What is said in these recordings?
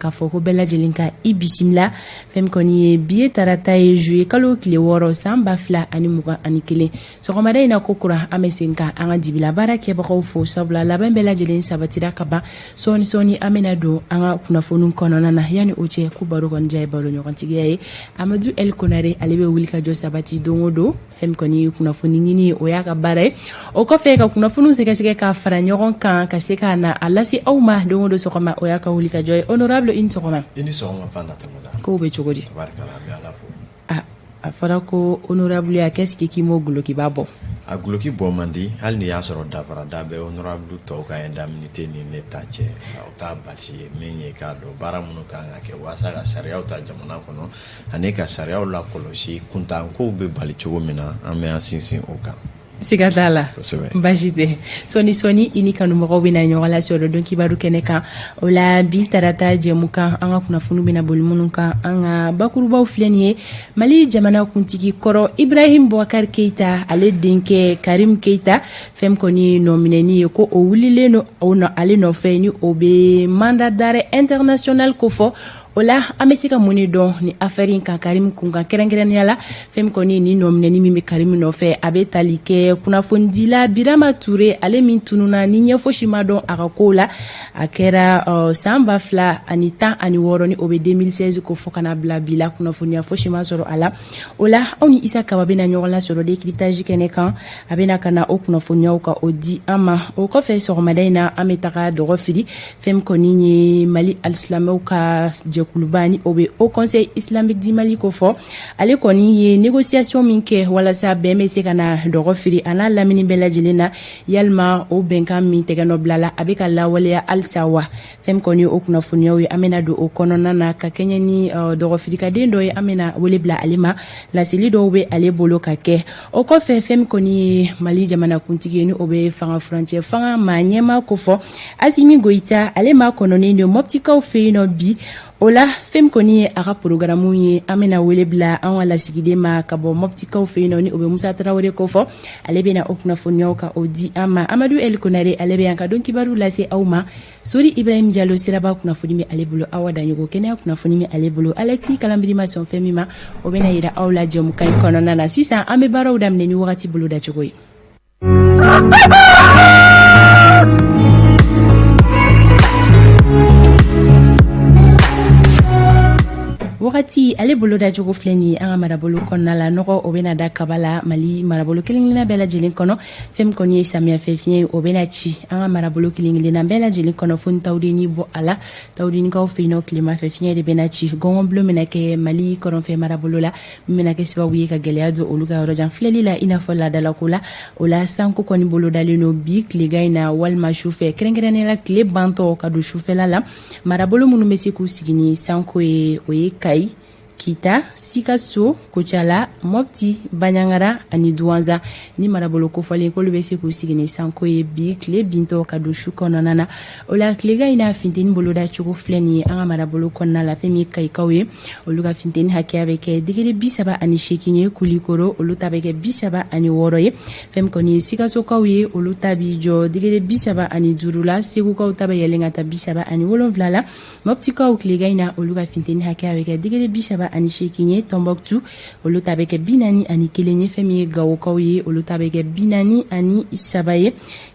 k'a fɔ ko bɛɛ lajɛlen ka i bisimila. Fɛn min kɔni ye bi ye tarata ye, juillet kalo tile 6, san 2021. Sɔgɔmada in na, ko kura, an bɛ segin ka an ka dibila baara kɛbagaw fo, sabula labɛn bɛɛ lajɛlen sabatira ka ban. Sɔɔni sɔɔni an bɛna don an ka kunnafoniw kɔnɔna na. Yanni o cɛ, ko baro kɔni diya ye baro ɲɔgɔntigiya ye. Amadu El Konare, ale bɛ wuli ka jɔ sabati don o don. Fɛn min kɔni ye kunnafoni ɲini ye, o y'a ka baara ye. O kɔfɛ, ka kunnafoniw sɛgɛsɛgɛ ka fara ɲɔgɔn kan ka se ka na a lase aw ma don o don sɔgɔma, o y'a ka wuli ka jɔ ye. Honorable, i ni sɔgɔma. I ni sɔgɔma, Fanta Tɛmɛta. Kow bɛ cogo di? Tabarikala, an bɛ Ala fo. A fɔra ko honorable ya, qu'est-ce que k'i m'o gulokiba bɔ? A guloki bɔ man di, hali n'i y'a sɔrɔ danfarada bɛ honorable tɔw ka indemnité ni ne ta cɛ. O t'a basi ye. Min ye k'a dɔn baara minnu kan ka kɛ walasa ka sariyaw ta jamana kɔnɔ ani ka sariyaw lakɔlɔsi, kuntankow bɛ bali cogo min na, an bɛ an sinsin o kan. Siga t'a la, baasi tɛ. Sɔni sɔni i ni kanumɔgɔw bɛna ɲɔgɔn lasɔrɔ don kibaru kɛnɛ kan. O la, bi tarata jɛmukan, an ka kunnafoni bɛna boli minnu kan, an ka bakurubaw filɛ nin ye. Mali jamana kuntigi kɔrɔ Ibrahim Boubacar Keita, ale denkɛ Karim Keita, fɛn kɔni ye nɔminɛni ye ko o wulilen don o nɔ ale nɔfɛ, ni o bɛ mandat d'arrêt international ko fɔ. O la, an bɛ se ka mun de dɔn ni affaire in kan, Karim kunkan kɛrɛnkɛrɛnnenya la? Fɛn min kɔni ni nɔminɛni min bɛ Karim nɔfɛ, a bɛ tali kɛ kunnafonidila Birama Ture, ale min tununa ni ɲɛ fosi ma dɔn a ka kow la. A kɛra san 2016, ni o bɛ 2016 ko fɔ, ka na bila bi la, kunnafoniya fosi ma sɔrɔ a la. O la, aw ni Isa Kaba bɛna ɲɔgɔn lasɔrɔ décryptage kɛnɛ kan. A bɛna ka na o kunnafoniyaw ka o di an ma. O kɔfɛ, sɔgɔmada in na, an bɛ taga dɔgɔ fili. Fɛn min kɔni ye Mali alisilamɛw ka jɛkuluba, ni o bɛ Haut Conseil islamique du Mali ko fɔ, ale kɔni ye négociation min kɛ walasa bɛn bɛ se ka na dɔgɔ fili a n'a lamini bɛɛ lajɛlen na, yalima o bɛnkan min tɛgɛ nɔ bila la, a bɛ ka lawaleya halisa wa? Fɛn min kɔni o kunnafoniyaw ye, an bɛna don o kɔnɔna na ka kɛɲɛ ni dɔgɔfirikaden dɔ ye. An bɛna wele bila ale ma, laseli dɔw bɛ ale bolo ka kɛ. O kɔfɛ, fɛn min kɔni ye Mali jamanakuntigi ye, ni o bɛ fanga furancɛ fanga maa ɲɛmaa ko fɔ, Asimi Goyita, ale ma kɔnɔnen don Mɔptikaw fɛ yen nɔ bi. O la, fɛn min kɔni ye a ka programme ye, an bɛna wele bila an ka lasigiden ma ka bɔ Mɔptikaw fɛ yen nɔ, ni o bɛ Musa Tarawele ko fɔ. Ale bɛna o kunnafoniyaw ka o di an ma. Amadu El Konare, ale bɛ yan ka don kibaru lase aw ma. Sori Ibrahim Jalo, siraba kunnafoni bɛ ale bolo. Awa Daɲogo, kɛnɛya kunnafoni bɛ ale bolo. Alexis Kalambiri ma sɔn fɛn min ma, o bɛna yira aw la jɛmukan in kɔnɔna na. Sisan, an bɛ baaraw daminɛ ni wagati bolo dacogo ye. Wagati ale bolodacogo filɛ nin ye an ka marabolo kɔnɔna la. Nɔgɔ, o bɛna da kaba la Mali marabolo kelen-kelenna bɛɛ lajɛlen kɔnɔ. Fɛn min kɔni ye samiyɛfɛ fiɲɛ ye, o bɛna ci an ka marabolo kelen-kelenna bɛɛ lajɛlen kɔnɔ, fo ni Tawudeni bɔ a la. Tawudenikaw fɛ yen nɔ, tilema fɛ fiɲɛ de bɛna ci. Gɔngɔnbulon bɛna kɛ Mali kɔrɔnfɛ marabolo la, min bɛna kɛ sababu ye ka gɛlɛya don olu ka yɔrɔjan filɛli la, i n'a fɔ laadalako la. O la, sanko kɔni bolodalen don bi tilegan in na walima sufɛ, kɛrɛnkɛrɛnnenya la tile bantɔ ka don sufɛla la. Marabolo minnu bɛ se k'u sigi ni sanko ye, o ye Kayi, Kita, Sikaso, Kocala, Mɔpti, Baɲangara ani Duwanza. Ni marabolo kofɔlen k'olu bɛ se k'u sigi ni sanko ye bi tile bintɔ ka don su kɔnɔna na. O la, tilegan in na, funteni boloda cogo filɛ nin ye an ka marabolo kɔnɔna la. Fɛn min ye Kayikaw ye, olu ka funteni hakɛya bɛ kɛ degré 38 ye. Kulikoro, olu ta bɛ kɛ 36 ye. Fɛn min kɔni ye Sikasokaw ye, olu ta b'i jɔ degré 35 la. Segukaw ta bɛ yɛlɛn ka taa 37 la. Mɔptikaw, tilegan in na, olu ka funteni hakɛya bɛ kɛ degré 38 ye. Tɔnbɔkutu, olu ta bɛ kɛ 41 ye. Fɛn min ye Gawokaw ye, olu ta bɛ kɛ 43 ye.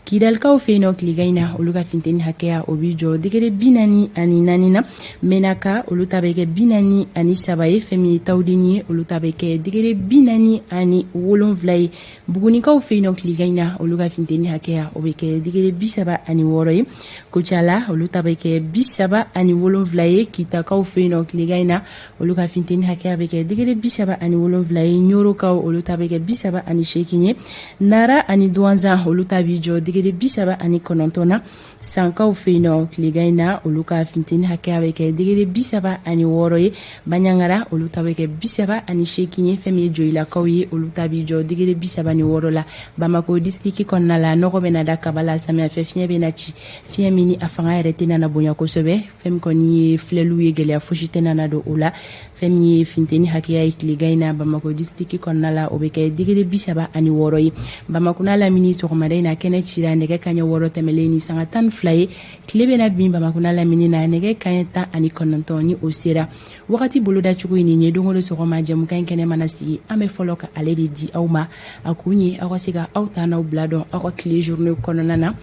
Kidalikaw fɛ yen nɔ, tilegan in na, olu ka funteni hakɛya, o b'i jɔ degré 44 na. Menaka, olu ta bɛ kɛ 43 ye. Fɛn min ye Tawudeni ye, olu ta bɛ kɛ degré 47 ye. Bugunikaw fɛ yen nɔ, tilegan in na, olu ka funteni hakɛya, o bɛ kɛ degré 36 ye. Kocala, olu ta bɛ kɛ 37 ye. Kitakaw fɛ yen nɔ, tilegan in na, olu ka funteni hakɛya bɛ kɛ degré 37 ye. Ɲorokaw, olu ta bɛ kɛ 38 ye. Nara ani Duwanzan, olu ta b'i jɔ degré 39 na. Sankaw fɛ yen nɔ, tilegan in na, olu ka funteni hakɛya bɛ kɛ degré 36 ye. Baɲangara, olu ta bɛ kɛ 38 ye. Fɛn min ye Joyilakaw ye, olu ta b'i jɔ degré 36 la. Bamako distriki kɔnɔna la, nɔgɔ bɛna da kaba la. Samiyɛfɛ fiɲɛ bɛna ci, fiɲɛ min ni a fanga yɛrɛ tɛna na bonya kosɛbɛ. Fɛn min kɔni ye filɛliw ye, gɛlɛya fosi tɛna na don o la. Fɛn min ye funteni hakɛya ye tilegan in na Bamako distriki kɔnɔna la, o bɛ kɛ degré 36 ye. Bamako n'a lamini, sɔgɔmada in na, kɛnɛ cira nɛgɛ kaɲɛ 6 tɛmɛlen ni sanga tan. 12 ye. Tile bɛna bin Bamakɔ n'a lamini na nɛgɛ kanɲɛ 19, ni o sera. Wagati bolodacogo ye nin ye. Don o don sɔgɔma, jɛmukan in kɛnɛ mana sigi, an bɛ fɔlɔ ka ale de di aw ma. A kun ye aw ka se ka aw ta n'aw bila dɔn aw ka tile journée kɔnɔna na.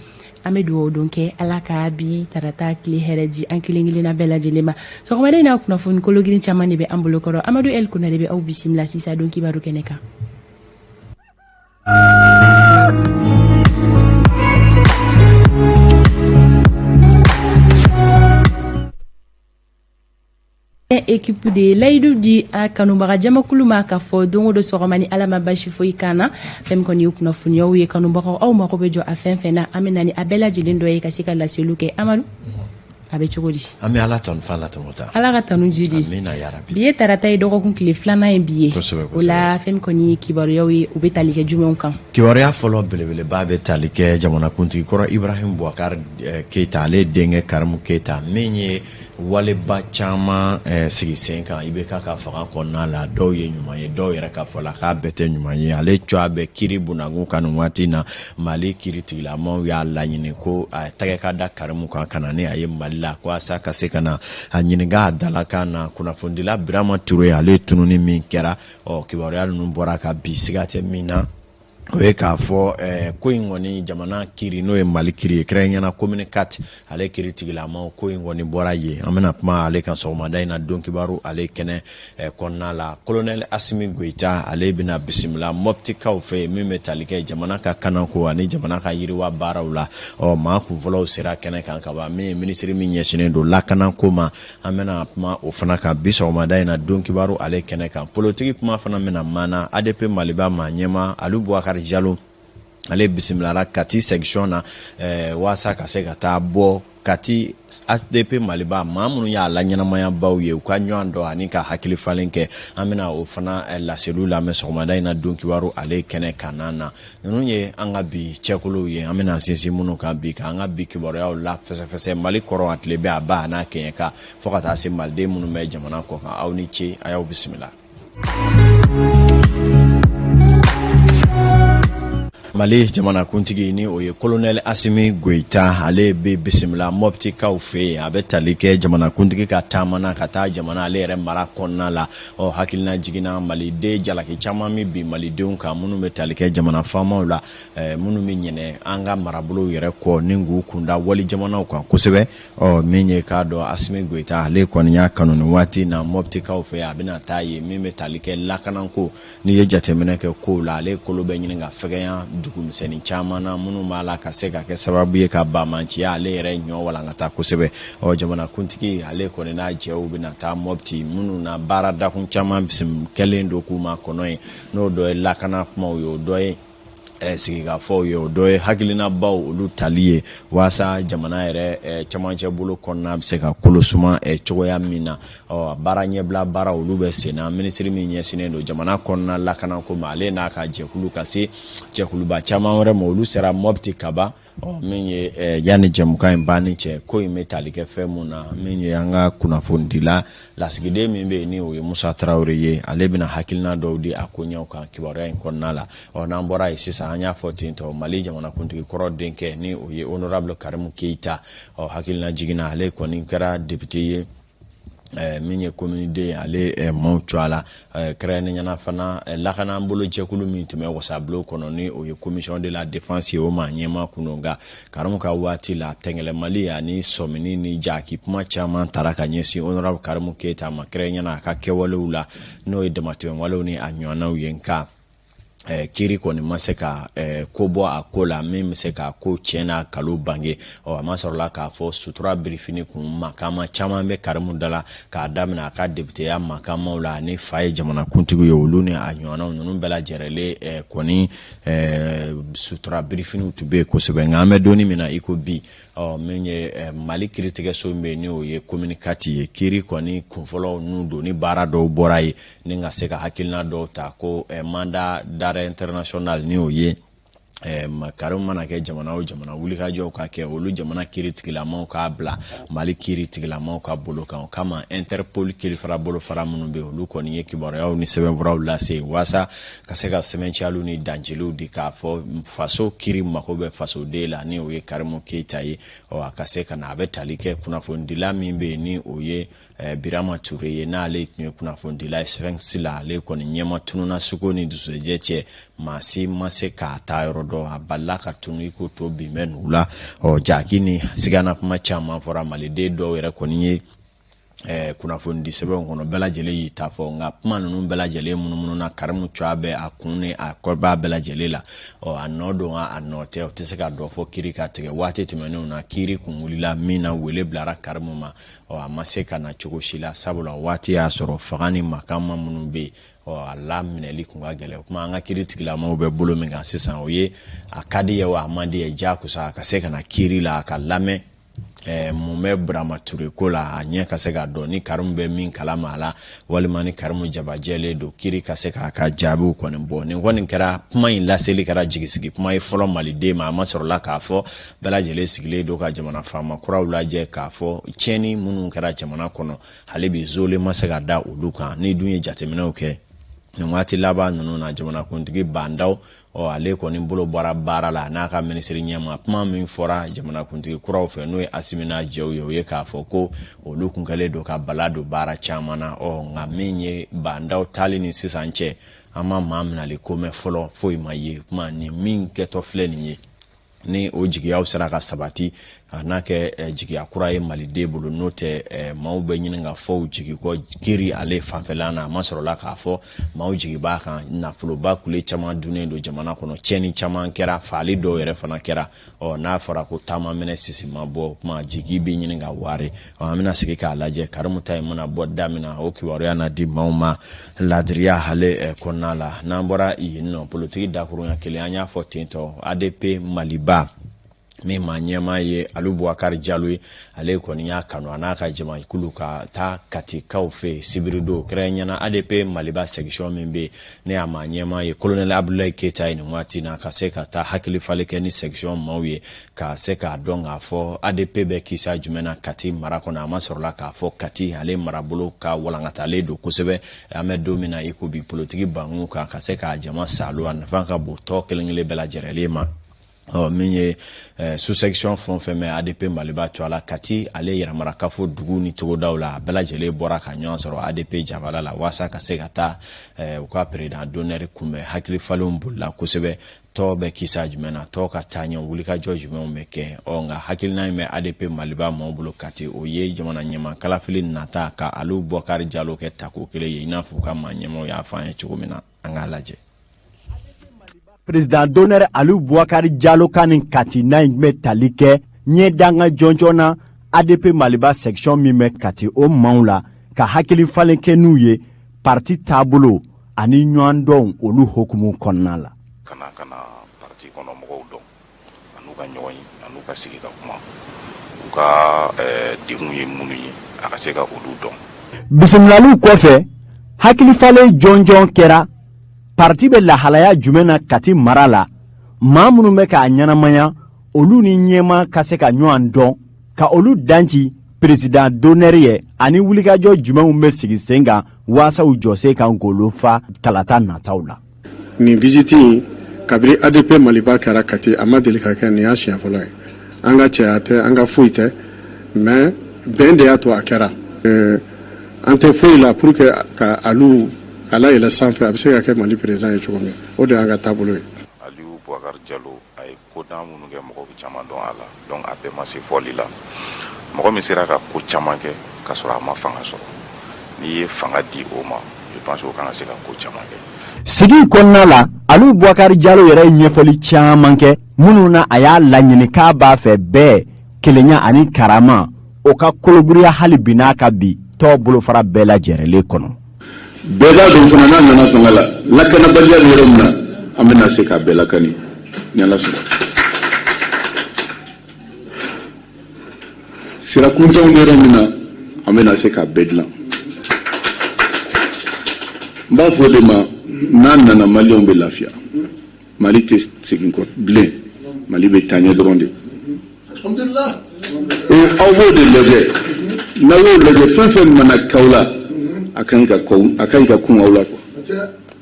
An bɛ dugawu don kɛ, Ala ka bi tarata tile hɛrɛ di an kelen kelenna bɛɛ lajɛlen ma. Sɔgɔmada in na, kunnafoni kologirin caman de bɛ an bolokɔrɔ. Amadu El Konare bɛ aw bisimila sisan don kibaru kɛnɛ kan. Ekipu de ye layidu di a kanubaga jamakulu ma k'a fɔ don o don sɔgɔma, ni Ala ma basi foyi kan na, fɛn min kɔni ye kunnafoniyaw ye, kanubagaw, aw mago bɛ jɔ a fɛn fɛn na, an bɛ na ni a bɛɛ lajɛlen dɔ ye ka se ka laseliw kɛ. Amadu, a bɛ cogo di? An bɛ Ala tanu fa latɛmɛ. Ala ka tanu ji di. Amina yarabi. Bi ye tarata ye, dɔgɔkun tile filanan ye bi ye. Kosɛbɛ. O la, fɛn min kɔni ye kibaruyaw ye, u bɛ tali kɛ jumɛnw kan? Kibaruya fɔlɔ belebeleba bɛ tali kɛ jamanakuntigi kɔrɔ Ibrahim Boubacar Keita, ale denkɛ Karimu Keita, min ye waleba caman sigi sen kan IBK ka fanga kɔnɔna la. Dɔw ye ɲuman ye, dɔw yɛrɛ ka fɔ la k'a bɛɛ tɛ ɲuman ye. Ale cogoya bɛ kiri bunakun kan nin waati na. Mali kiri tigilamaw y'a laɲini ko a tɛgɛ ka da Karimu kan ka na ni a ye Mali la, ko asa ka se ka na a ɲininka a dalakan na. Kunnafonidila Birama Ture, ale tununi min kɛra, ɔ kibaruya ninnu bɔra ka bi, siga tɛ min na, o ye k'a fɔ ko in kɔni jamana kiri, n'o ye Mali kiri ye, kɛrɛnkɛrɛnnenya commune 4, ale kiri tigilamaw, ko in kɔni bɔra yen. An bɛna kuma ale kan sɔgɔmada in na don kibaru ale kɛnɛ kɔnɔna la. Colonel Asimi Goyita, ale bɛna bisimila Mɔptikaw fɛ yen, min bɛ tali kɛ jamana ka kanako ani jamana ka yiriwa baaraw la. Ɔ maa kunfɔlɔw sera kɛnɛ kan kaban, min ye minisiri min ɲɛsinnen don lakanako ma. An bɛna kuma o fana kan bi sɔgɔmada in na don kibaru ale kɛnɛ kan. Politiki kuma fana bɛna maana. ADP Maliba maa ɲɛma Alu Bubakari Jalo, ale bisimilara Kati section na waasa ka se ka taa bɔ Kati ADP Maliba maa minnu y'a la ɲɛnamayabaw ye, u ka ɲɔgɔn dɔn ani ka hakili falen kɛ. An bɛna o fana laseliw lamɛn sɔgɔmada in na don kibaru ale kɛnɛ kan na. Ninnu ye an ka bi cɛkolow ye, an bɛna sinsin minnu kan bi, k'an ka bi kibaruyaw la fɛsɛfɛsɛ Mali kɔrɔ, a tile bɛ, a ba a n'a kɛɲɛka, fo ka taa se maliden minnu bɛ jamana kɔ kan. Aw ni ce, a y'aw bisimila. Mali jamanakuntigi, ni o ye Colonel Asimi Goyita, ale bɛ bisimila Mɔptikaw fɛ yen. A bɛ tali kɛ jamanakuntigi ka taama na ka taa jamana ale yɛrɛ mara kɔnɔna la. Ɔ hakilina jiginna, maliden jalaki caman min bi malidenw kan, minnu bɛ tali kɛ jamana faamaw la, minnu bɛ ɲinɛ an ka marabolow yɛrɛ kɔ ni k'u kunda wali jamanaw kan kosɛbɛ. Ɔ min ye k'a dɔn, Asimi Goyita, ale kɔni y'a kanu nin waati na Mɔptikaw fɛ, a bɛna taa yen, min bɛ tali kɛ lakanako. N'i ye jateminɛ kɛ kow la, ale kolo bɛ ɲini ka fɛgɛnya dugumisɛnnin caman na, minnu b'a la ka se ka kɛ sababu ye ka banbaanciya ale yɛrɛ ɲɔ walankata kosɛbɛ. Ɔ jamanakuntigi, ale kɔni n'a jɛw bɛna taa Mɔpti, minnu na baara dakun caman kɛlen don k'u ma kɔnɔ ye, n'o dɔ ye lakana kumaw ye, o dɔ ye sigikafɔw ye, o dɔ ye hakilinabaw olu tali ye, waasa jamana yɛrɛ cɛmancɛ bolo kɔnɔna bɛ se ka kolo suma cogoya min na. Ɔ baara ɲɛbila baara, olu bɛ sen na. Minisiri min ɲɛsinnen don jamana kɔnɔna lakanako ma, ale n'a ka jɛkulu, ka se jɛkuluba caman wɛrɛ ma, olu sera Mɔpti kaban. Ɔ min ye yanni jɛmukan in banni cɛ, ko in bɛ tali kɛ fɛn mun na, min ye an ka kunnafonidila lasigiden min bɛ yen, ni o ye Musa Tarawele ye, ale bɛna hakilina dɔw di a koɲɛw kan kibaruya in kɔnɔna la. Ɔ n'an bɔra yen sisan, an y'a fɔ ten tɔ, Mali jamanakuntigi kɔrɔ denkɛ, ni o ye honorable Karimu Keyita, ɔ hakilina jiginna, ale kɔni kɛra député ye, min ye commune deux ye, ale maaw cogoya la, kɛrɛnkɛrɛnnenya fana lakana bolo jɛkulu min tun bɛ wasabulon kɔnɔ, ni o ye commission de la défense ye, o maa ɲɛmaa kun don. Nka Karimu ka waati la, tɛngɛlɛmali ani sɔmini ni jaki kuma caman taara ka ɲɛsin honorable Karimu Keyita ma, kɛrɛnkɛrɛnnenya a ka kɛwalew la, n'o ye damatɛmɛwalew ni a ɲɔgɔnnaw ye. Nka kiri kɔni ma se ka ko bɔ a ko la min bɛ se ka ko tiɲɛ n'a kalo bange. Ɔ a ma sɔrɔla k'a fɔ sutura birifini kun, makama caman bɛ Karimu da la, k'a daminɛ a ka députéya makamaw la, ani fa ye jamanakuntigi ye, olu ni a ɲɔgɔnnaw ninnu bɛɛ lajɛlen kɔni sutura birifiniw tun bɛ yen kosɛbɛ. Nka an bɛ donni min na i ko bi, ɔ min ye Mali kiiritigɛso min bɛ yen, ni o ye commune 4 ye, kiiri kɔni kunfɔlɔw n'u don ni baara dɔw bɔra yen, ni ka se ka hakilina dɔw ta ko mandat d'arrêt international, ni o ye Karimu mana kɛ jamana o jamana, wulikajɔw ka kɛ, olu jamana kiiri tigilamaw k'a bila Mali kiiri tigilamaw ka bolo kan. O kama, Interpol kiirifara bolofara minnu bɛ, olu kɔni ye kibaruyaw ni sɛbɛnfuraw lase waasa ka se ka sɛbɛnciyaliw ni danceliw di, k'a fɔ faso kiiri mako bɛ fasoden la, ni o ye Karimu Keyita ye. Ɔ, a ka se ka na. A bɛ tali kɛ kunnafonidila min bɛ yen, ni o ye Birama Ture ye, n'ale tun ye kunnafonidila ye Sphinx la. Ale kɔni ɲɛma tununa suko ni dusujɛ cɛ, maa si ma se k'a taa yɔrɔ dɔn. A balila ka tunu i ko to bin bɛ nugu la. Ɔ, jaki ni sigana kuma caman fɔra. Maliden dɔw yɛrɛ kɔni ye kunnafoni di sɛbɛnw kɔnɔ, bɛɛ lajɛlen y'i ta fɔ. Nka kuma ninnu bɛɛ lajɛlen munumunu na, Karimu cogoya bɛ a kun ni a kɔba bɛɛ lajɛlen la. Ɔ, a nɔ don wa, a nɔ tɛ, o tɛ se ka dɔ fɔ kiiri ka tigɛ. Waati tɛmɛnenw na, kiiri kun wulila min na, wele bilara Karimu ma. Ɔ, a ma se ka na cogo si la, sabula waati y'a sɔrɔ fanga ni makama minnu bɛ yen, ɔ, a laminɛli kun ka gɛlɛn. O kuma, an ka kiiri tigilamaw bɛ bolo min kan sisan, o ye a ka di ye wa, a man di ye, jagosa a ka se ka na kiiri la, a ka lamɛn. Mun bɛ Burama Ture ko la, a ɲɛ ka se k'a dɔn ni Karimu bɛ min kalama a la, walima ni Karimu jabajɛlen don, kiiri ka se k'a ka jaabiw kɔni bɔ. Nin kɔni kɛra, kuma in laseli kɛra jigisigi kuma ye fɔlɔ maliden ma. A ma sɔrɔla k'a fɔ bɛɛ lajɛlen sigilen don ka jamana faama kuraw lajɛ, k'a fɔ tiɲɛni minnu kɛra jamana kɔnɔ, hali bi zole ma se ka da olu kan. Ni dun ye jateminɛw kɛ nin waati laban ninnu na, jamanakuntigi Bah N'Daw, ɔ, ale kɔni bolo bɔra baara la n'a ka minisiri ɲɛma. Kuma min fɔra jamanakuntigi kuraw fɛ, n'o ye Asimi n'a jɛw ye, o ye k'a fɔ ko olu kun kɛlen don ka bala don baara caman na. Ɔ, nka min ye Bah N'Daw taali ni sisan cɛ, an ma maa minɛli ko mɛn fɔlɔ, foyi ma ye. Kuma nin min kɛtɔ filɛ nin ye, ni o jigiyaw sera ka sabati, a n'a kɛ jigiya kura ye maliden bolo. N'o tɛ, maaw bɛ ɲini ka fɔ u jigi kɔ kiiri ale fanfɛla na. A ma sɔrɔla k'a fɔ maaw jigi b'a kan. Nafoloba kule caman dunnen don jamana kɔnɔ, tiɲɛni caman kɛra, faali dɔw yɛrɛ fana kɛra. Ɔ, n'a fɔra ko taama minɛ sisi ma bɔ, kuma jigi bɛ ɲini ka wari. Ɔ, an bɛna sigi k'a lajɛ, Karimu ta in mana bɔ da min na, o kibaruya na di maaw ma ladiriya ale kɔnɔna la. N'an bɔra yen nɔ, politiki dakurunya kelen, an y'a fɔ ten tɔ, ADP Maliba min maa ɲɛmaa ye Alu Bubakari Jalo ye, ale kɔni y'a kanu a n'a ka jamakulu ka taa Katikaw fɛ yen sibiridon, kɛrɛnkɛrɛnnenya ADP Maliba section min bɛ yen, ne y'a maa ɲɛmaa ye Colonel Abudulayi Keyita ye, nin waati na ka se ka taa hakili falen kɛ ni section maaw ye, ka se k'a dɔn k'a fɔ ADP bɛ kisa jumɛn na Kati mara kɔnɔ. A ma sɔrɔla k'a fɔ Kati ale marabolo ka walankatalen don kosɛbɛ. An bɛ don min na i ko bi, politiki bankun kan, ka se k'a jama salo, a nafa ka bon tɔ kelen kelen bɛɛ lajɛlen ma. Ɔ, min ye sous section fɛn o fɛn bɛ ADP Maliba to a la Kati ale yɛrɛmarakafo dugu ni togodaw la, a bɛɛ lajɛlen bɔra ka ɲɔgɔn sɔrɔ ADP jabala la waasa ka se ka taa u ka président d'honneur kunbɛn. Hakili falenw bolila kosɛbɛ. Tɔ bɛ kisa jumɛn na, tɔ ka taa ɲɛ, wulikajɔ jumɛnw bɛ kɛ? Ɔ, nka hakilina in bɛ ADP Maliba maaw bolo Kati, o ye jamana ɲɛma kalafili nata ka Alu Bubakari Jalo kɛ tako kelen ye, i n'a fɔ u ka maa ɲɛmaw y'a fɔ an ye cogo min na. An k'a lajɛ. Président d'honneur Aliou Boubacar Diallo ka nin Kati na in bɛ tali kɛ ɲɛdanga jɔnjɔn na ADP Maliba section min bɛ Kati, o maaw la ka hakili falen kɛ n'u ye parti taabolo ani ɲɔgɔndɔnw olu hukumu kɔnɔna la. Ka na parti kɔnɔ mɔgɔw dɔn, an'u ka ɲɔgɔn ye, an'u ka sigi ka kuma, u ka degun ye minnu ye, a ka se ka olu dɔn. Bisimilaliw kɔfɛ, hakili falen jɔnjɔn kɛra parti bɛ lahalaya jumɛn na Kati mara la, maa minnu bɛ k'a ɲɛnamaya, olu ni ɲɛma ka se ka ɲɔgɔn dɔn, ka olu danci président d'honneur ye, ani wulikajɔ jumɛnw bɛ sigi sen kan waasa u jɔsen kan k'olu fa kalata nataw la. Nin visite in, kabiri ADP Maliba kɛra Kati, a ma deli ka kɛ. Nin y'a siɲɛ fɔlɔ ye. An ka cɛya tɛ, an ka foyi tɛ, mais bɛn de y'a to a kɛra. An tɛ foyi la pour que ka alu k'a layɛlɛ sanfɛ, a bɛ se ka kɛ Mali président ye cogo min, o de y'an ka taabolo ye. Aliou Boubacar Diallo, a ye kodan minnu kɛ, mɔgɔw bɛ caman dɔn a la, donc a bɛɛ ma se fɔli la. Mɔgɔ min sera ka ko caman kɛ k'a sɔrɔ a ma fanga sɔrɔ, n'i ye fanga di o ma, je pense o kan ka se ka ko caman kɛ. Sigi kɔnɔna la, Aliou Boubacar Diallo yɛrɛ ye ɲɛfɔli caman kɛ minnu na a y'a laɲini k'a b'a fɛ bɛɛ kelenya ani karama o ka kologiriya hali bi n'a ka bi tɔn bolofara bɛɛ lajɛrɛlen kɔnɔ. Bɛɛ b'a dɔn fana, n'a nana fanga la, lakanabaliya bɛ yɔrɔ min na, an bɛna se k'a bɛɛ lakani ni Ala sɔnna. Sira kuntanw bɛ yɔrɔ min na, an bɛna se k'a bɛɛ dilan. N b'a fɔ o de ma, n'a nana, maliyɛnw bɛ lafiya. Mali tɛ segin kɔ bilen, Mali bɛ taa ɲɛ dɔrɔn de. Et aw b'o de lajɛ, n'aw y'o lajɛ, fɛn fɛn mana k'aw la, a ka ɲi ka k'aw, a ka ɲi ka kun aw la quoi.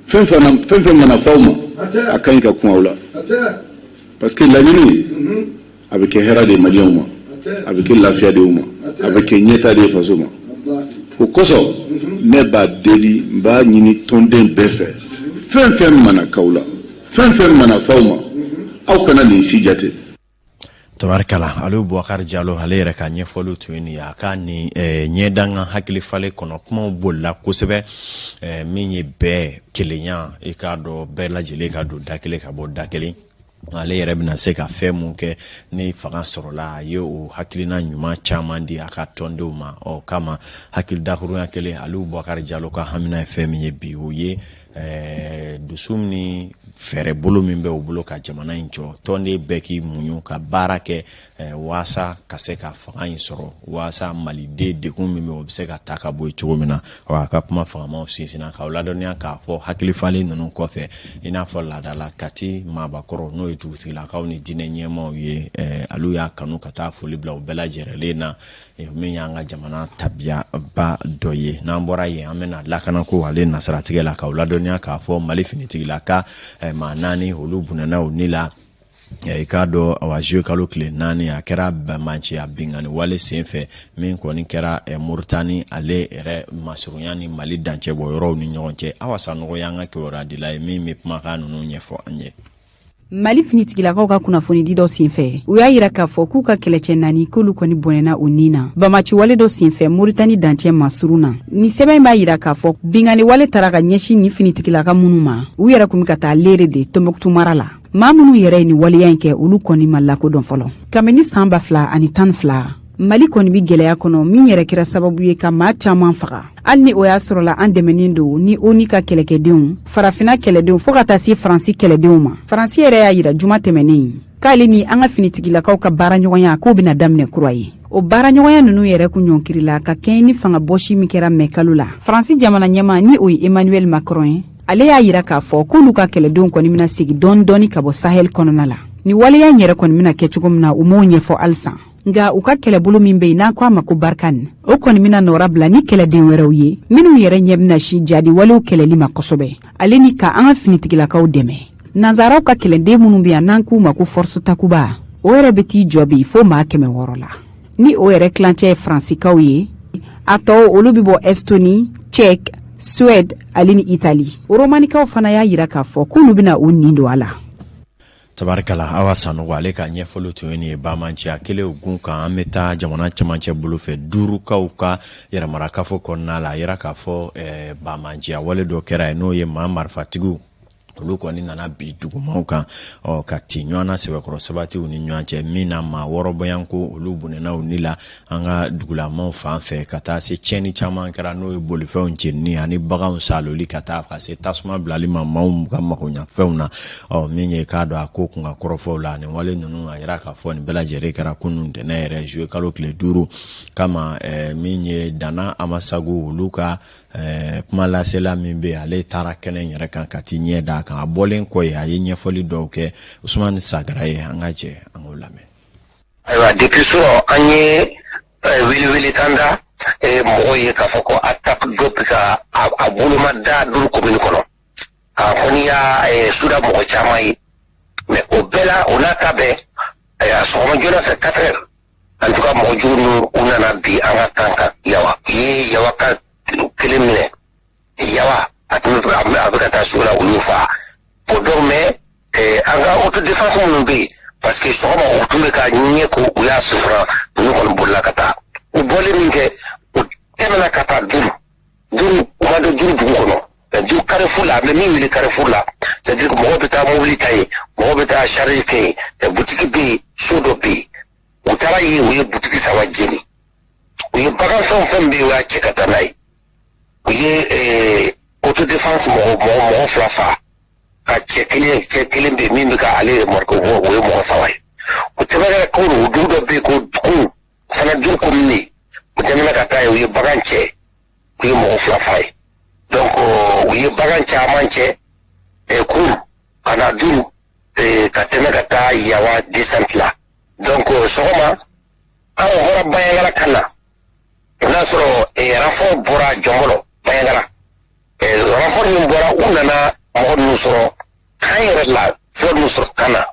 Fɛn fɛn fɛn fɛn mana fɔ aw ma, a ka ɲi ka kun aw la, parce que laɲini a bɛ kɛ hɛrɛ de ye maliyɛnw ma, a bɛ kɛ lafiya de ye u ma, a bɛ kɛ ɲɛta de ye faso ma. O kosɔn ne b'a deli, n b'a ɲini tɔnden bɛɛ fɛ, fɛn fɛn mana k'aw la, fɛn fɛn mana fɔ aw ma, aw kana nin si jate. Tabarikala, Aliyu Bubakari Jalo, ale yɛrɛ ka ɲɛfɔliw tun ye nin ye. A ka nin ɲɛdankan hakili falen kɔnɔ, kumaw bolila kosɛbɛ, min ye bɛɛ kelenya, i k'a dɔn bɛɛ lajɛlen ka don da kelen ka bɔ da kelen. Ale yɛrɛ bɛna se ka fɛn mun kɛ ni fanga sɔrɔla, a ye o hakilina ɲuman caman di a ka tɔndenw ma. Ɔ kama hakili dakurunya kelen, Aliyu Bubakari Jalo ka hamina ye fɛn min ye bi, o ye dusu ni fɛɛrɛ bolo min bɛ u bolo ka jamana in jɔ. Tɔnden bɛɛ k'i muɲu ka baara kɛ waasa ka se ka fanga in sɔrɔ, waasa maliden degun min bɛ, o bɛ se ka ta ka bɔ yen cogo min na. A ka kuma fangamaw sinsinna k'aw ladɔnniya k'a fɔ hakili falen ninnu kɔfɛ, i n'a fɔ laadala Kati maabakɔrɔ, n'o ye dugutigilakaw ni diinɛ ɲɛmaaw ye, olu y'a kanu ka taa foli bila u bɛɛ lajɛlen na, min y'an ka jamana tabiyaba dɔ ye. N'an bɔra yen, an bɛna lakanako ale nasiratigɛ la, k'aw ladɔnniya k'a fɔ Mali finitigilaka maa 4, olu bɔnɛna u ni la, i k'a dɔn, awa, juillet kalo tile 4, a kɛra banbaanciya binkanni wale senfɛ min kɔni kɛra Moritani ale yɛrɛ masurunya ni Mali dancɛbɔ yɔrɔw ni ɲɔgɔn cɛ. Awa Sanogo y'an ka kibaruyadila ye min bɛ kumakan ninnu ɲɛfɔ an ye. Mali finitigilakaw ka kunnafonidi dɔ senfɛ, u y'a yira k'a fɔ k'u ka kɛlɛcɛ 4, k'olu kɔni bɔnɛna u ni na bamaci wale dɔ senfɛ Moritani dancɛ masurun na. Ni sɛbɛn b'a yira k'a fɔ binkanni wale tara ka ɲɛsin nin finitigilaka minnu ma, u yɛrɛ kun bɛ ka taa Lere de Tɔnbɔkutu mara la. Maa minnu yɛrɛ ye nin waleya in kɛ, olu kɔni ma lakodɔn fɔlɔ. Kabini san 2012, Mali kɔni bɛ gɛlɛya kɔnɔ, min yɛrɛ kɛra sababu ye ka maa caman faga. Hali ni o y'a sɔrɔla an dɛmɛnen don ni ONU ka kɛlɛkɛdenw, farafina kɛlɛdenw, fɔɔ ka taa se Faransi kɛlɛdenw ma. Faransi yɛrɛ y'a yira juma tɛmɛnen k'ale ni an ka finitigilakaw ka baaraɲɔgɔnya k'o bɛna daminɛ kura ye. O baaraɲɔgɔnya ninnu yɛrɛ kun ɲɔnkirila ka kɛɲɛ ni fanga bɔsi min kɛra mɛ kalo la. Faransi jamana ɲɛmaa, ni o ye Emmanuel Macron ye, ale y'a yira k'a fɔ k'olu ka kɛlɛdenw kɔni bɛna segin dɔɔni dɔɔni ka bɔ Sahel kɔnɔna la. Ni waleya in yɛrɛ kɔni bɛna kɛ cogo min na, u m'o ɲɛfɔ halisa. Nka u ka kɛlɛbolo min bɛ yen n'an ko a ma ko Barkhane, o kɔni bɛna nɔra bila ni kɛlɛden wɛrɛw ye minnu yɛrɛ ɲɛ bɛna si jadi walew kɛlɛli ma kosɛbɛ, ale ni ka an ka finitigilakaw dɛmɛ. Nanzaraw ka kɛlɛden minnu bɛ yan n'an k'u ma ko Force Takuba, o yɛrɛ bɛ t'i jɔ bi fo maa 600 la, ni o yɛrɛ tilancɛ ye Faransikaw ye. A tɔw, olu bɛ bɔ Estonie, Tchèque, Suède ale ni Italie. Romanikaw fana y'a yira k'a fɔ k'olu bɛna u nin don a la. Tabarikala, Awa Sanogo, ale ka ɲɛfɔli tun ye nin ye. Bamanciya kelen gun kan, an bɛ taa jamana camancɛ bolo fɛ duurukaw ka yɛrɛmarakafo kɔnɔna la. A yira k'a fɔ bamanciya wale dɔ kɛra yen, n'o ye maa marifatigiw, olu kɔni nana bi dugumaw kan, ɔ ka ti ɲɔgɔn na sɛbɛkɔrɔ sabatiw ni ɲɔgɔn cɛ, min na maa 6 bɔyanko, olu bɔnɛna u ni la an ka dugulamaw fan fɛ, ka taa se tiɲɛni caman kɛra, n'o ye bolifɛnw jenini ani baganw saloli, ka taa ka se tasuma bilali ma maaw ka magoɲafɛnw na. Ɔ min ye k'a dɔn a ko kun ka kɔrɔfɔw la, nin wale ninnu, a yira k'a fɔ nin bɛɛ lajɛlen kɛra kunun ntɛnɛn yɛrɛ, juillet kalo tile 5 kama. Min ye Dana Amasagu, olu ka kuma lasela min bɛ, ale taara kɛnɛ yɛrɛ kan ka t'i ɲɛ d'a kan. A bɔlen kɔ yen, a ye ɲɛfɔli dɔw kɛ Usumani Sagara ye. An ka jɛ an k'o lamɛn. Ayiwa, depuis surɔ, an ye welewelekan da mɔgɔw ye k'a fɔ ko attaque dɔ bɛ ka a boloma da Duru commune kɔnɔ. A kɔni y'a suda mɔgɔ caman ye, mais o bɛɛ la, o n'a ta bɛɛ, sɔgɔma joona fɛ, 4 heures en tout cas, mɔgɔ jugu ninnu, u nana bi an ka kan kan Yawa. U ye Yawa ka kelen minɛ. Yawa a tun bɛ a bɛ ka taa so la, u y'o fa o. Donc mais an ka autodéfense minnu bɛ yen, parce que sɔgɔma u tun bɛ ka ɲɛ ko u y'a sufuran, ninnu kɔni bolila ka taa. U bɔlen min kɛ, u tɛmɛna ka taa Duru. Duru, u ma don Duru dugu kɔnɔ, Duru carrefour la, an bɛ min wele carrefour la, c'est à dire que mɔgɔw bɛ taa mobili ta yen, mɔgɔw bɛ taa charge kɛ yen, butigi bɛ yen, so dɔ bɛ yen. U taara yen, u ye butigi saba jeni, u ye bagan fɛn o fɛn bɛ yen, u y'a cɛ ka taa n'a ye. U ye autodéfense mɔgɔ 2 fa, ka cɛ kelen bɛ yen min bɛ ka ale remorque, o ye mɔgɔ saba ye. U tɛmɛna ko o dugu dɔ bɛ yen ko Kun fana, Duru commune, u tɛmɛna ka taa yen, u ye bagan cɛ, u ye mɔgɔ 2 fa ye. Donc u ye bagan caman cɛ Kun ka na Duru. Ka tɛmɛ ka taa Yawa descente la. Donc sɔgɔma an bɔra Bandiagara ka na, o y'a sɔrɔ renfort bɔra Jɔnbɔlɔ Bandiagara. Renfort min bɔra, u nana mɔgɔ ninnu sɔrɔ camp yɛrɛ la, fula ninnu sɔrɔ camp na.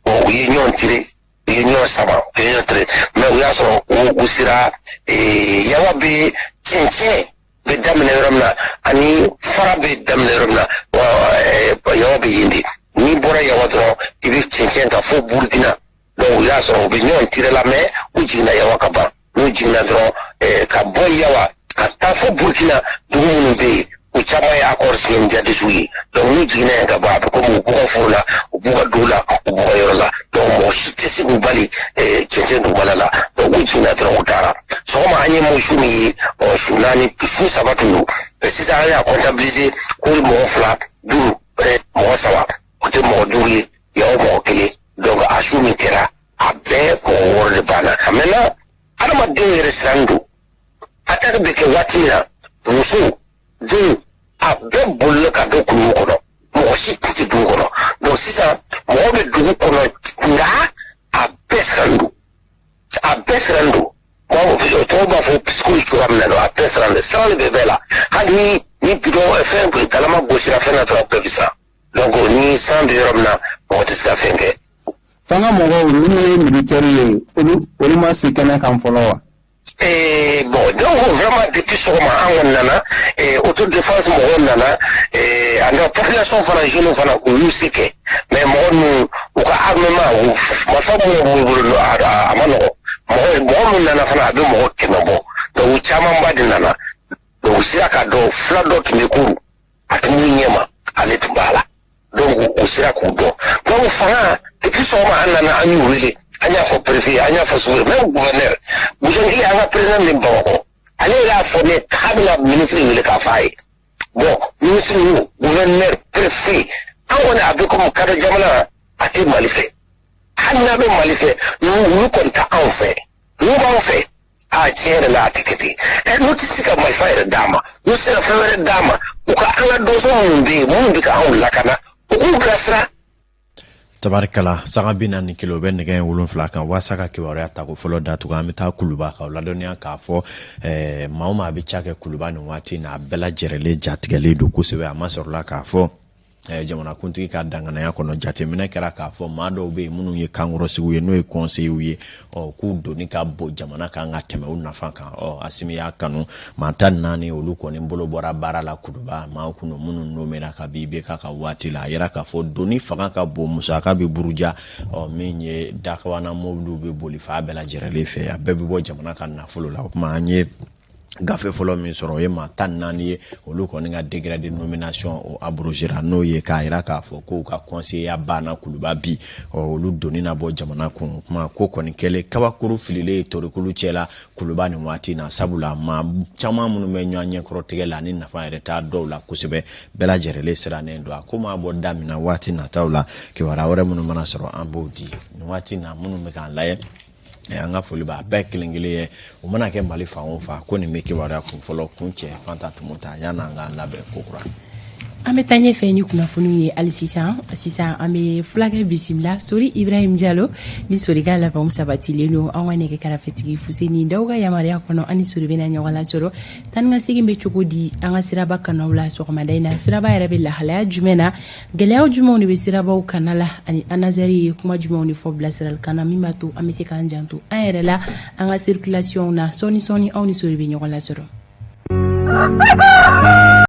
U ye ɲɔgɔn tire, u ye ɲɔgɔn sama, u ye ɲɔgɔn tire, mais u y'a sɔrɔ u sera Yawa bɛ cɛncɛn bɛ daminɛ yɔrɔ min na ani fara bɛ daminɛ yɔrɔ min na, Yawa bɛ yen de. N'i bɔra Yawa dɔrɔn, i bɛ cɛncɛn kan fo Burukina. Donc u y'a sɔrɔ u bɛ ɲɔgɔn tire la, mais u jiginna Yawa ka ban. N'u jiginna dɔrɔn, ka bɔ Yawa ka taa fo Burukina, dugu minnu bɛ yen, u caman ye accord signé ni djihadistes ye. Donc n'u jiginna yen ka bɔ, a bɛ komi u b'u ka foro la, u b'u ka dugu la, u b'u ka yɔrɔ la. Donc mɔgɔ si tɛ se k'u bali cɛncɛn dugumala la. Donc u jiginna dɔrɔn, u taara. Sɔgɔma an ye mɔ su min ye, ɔ su naani, su saba tun don. Sisan an y'a comptabiliser ko mɔgɔ fila, duuru, mɔgɔ saba, o tɛ mɔgɔ duuru ye, Yawa mɔgɔ kelen. Donc a su min kɛra, a bɛɛ mɔgɔ wɔɔrɔ de banna. A mɛnna, adamadenw yɛrɛ siran don. Attaque bɛ kɛ waati min na, muso, den, a bɛɛ bolila ka don kuluw kɔnɔ, mɔgɔ si tun tɛ dugu kɔnɔ. Donc sisan mɔgɔ bɛ dugu kɔnɔ, nka a bɛɛ siran don, a bɛɛ siran don. Tɔw b'a fɔ psychose cogoya min na, a bɛɛ siran don, siran de bɛ bɛɛ la. Hali ni bidɔn fɛn galama gosira fɛn na dɔrɔn, bɛɛ bɛ siran. Donc ni siran bɛ yɔrɔ min na, mɔgɔ tɛ se ka fɛn kɛ. Fanga mɔgɔw minnu ye militaire ye, olu ma se kɛnɛ kan fɔlɔ wa? Bon, donc vraiment depuis sɔgɔma an kɔni nana, autodéfense mɔgɔw nana, ani population fana, jeunes fana, u y'u se kɛ. Mais mɔgɔ ninnu, u ka armement, marifa minnu b'u bolo, a ma nɔgɔ. Mɔgɔ minnu nana fana, a bɛ mɔgɔ 100 bɔ. Donc u camanba de nana. Donc u sera ka dɔn, fila dɔ tun bɛ kuru, a tun b'u ɲɛma, ale tun b'a la. Donc u sera k'u dɔn. Donc fanga, depuis sɔgɔma an nana, an y'u wele, an y'a fɔ préfet, an y'a fɔ sous même gouverneur Boujangi, an ka président min Bamakɔ, ale yɛrɛ y'a fɔ ne k'a bɛna ministre wele k'a fɔ a ye. Bon, ministre wo, gouverneur, préfet, an kɔni a bɛ komi kadɔ jamana a tɛ Mali fɛ. Hali n'a bɛ Mali fɛ, olu kɔni tɛ anw fɛ. N'u b'anw fɛ, a tiɲɛ yɛrɛ la, a tɛ kɛ ten. Ɛ, n'u tɛ se ka marifa yɛrɛ d'a ma, n'u tɛ se ka fɛn wɛrɛ d'a ma, u ka an ka donso minnu bɛ yen, minnu bɛ ka anw lakana, u k'u bilasira. Tabarikala, sanga 41, o bɛ nɛgɛ 7 kan. Waasa ka kibaruya tako fɔlɔ datugu, an bɛ taa Kuluba ka ladɔnniya k'a fɔ maa o maa bɛ ca kɛ Kuluba nin waati na, a bɛɛ lajɛrɛlen jatigɛlen don kosɛbɛ. A ma sɔrɔla k'a fɔ jamanakuntigi ka danganaya kɔnɔ, jateminɛ kɛra k'a fɔ maa dɔw bɛ yen minnu ye kankɔrɔsigiw ye, n'o ye conseillers ye, ɔ k'u doni ka bon jamana kan ka tɛmɛ u nafa kan. Ɔ Asimi y'a kanu, maa 14, olu kɔni bolo bɔra baara la Kuluba. Maaw kun don minnu nomera ka bi IBK ka waati la. A yira k'a fɔ doni fanga ka bon, musaka bɛ buruja. Ɔ min ye dakawana mobiliw bɛ boli fan bɛɛ lajɛrɛlen fɛ, a bɛɛ bɛ bɔ jamana ka nafolo la. O tuma an ye gafe fɔlɔ min sɔrɔ, o ye maa 14 ye, olu kɔni ka décret de nomination o abrogera, n'o ye k'a yira k'a fɔ k'u ka conseiller banna Kuluba bi. Ɔ olu doni na bɔ jamana kun. O kuma ko kɔni kɛlen kabakuru fililen ye torikulu cɛla Kuluba nin waati na, sabula maa caman minnu bɛ ɲɔgɔn ɲɛkɔrɔtigɛ la, ni nafa yɛrɛ t'a dɔw la kosɛbɛ, bɛɛ lajɛrɛlen sirannen don. A ko maa bɔ da min na, waati nataw la, kibaruya wɛrɛ minnu mana sɔrɔ, an b'o di. Nin waati na, minnu bɛ k'an lajɛ, an ka foli b'a bɛɛ kelen kelen ye, o mana kɛ Mali fan o fan. Ko nin bɛ kibaruya kun fɔlɔ kun cɛ. Fanta Tumu ta yan'an k'an labɛn ko kura. An bɛ taa ɲɛfɛ ni kunnafoniw ye hali sisan. Sisan an bɛ fulakɛ bisimila, Sori Ibrahim Jalo. Ni Sori ka labɛnw sabatilen don, an ka nɛgɛ karafetigi Fuseni Daw ka yamaruya kɔnɔ, an ni Sori bɛna ɲɔgɔn lasɔrɔ. Taa ni ka segin bɛ cogo di an ka siraba kanaw la sɔgɔmada in na? Siraba yɛrɛ bɛ lahalaya jumɛn na? Gɛlɛyaw jumɛnw de bɛ sirabaw kana la? Ani ANASER ye kuma jumɛnw de fɔ bilasiralikan na min b'a to an bɛ se k'an janto an yɛrɛ la an ka circulation na? Sɔɔni sɔɔni, aw ni Sori bɛ ɲɔgɔn lasɔrɔ.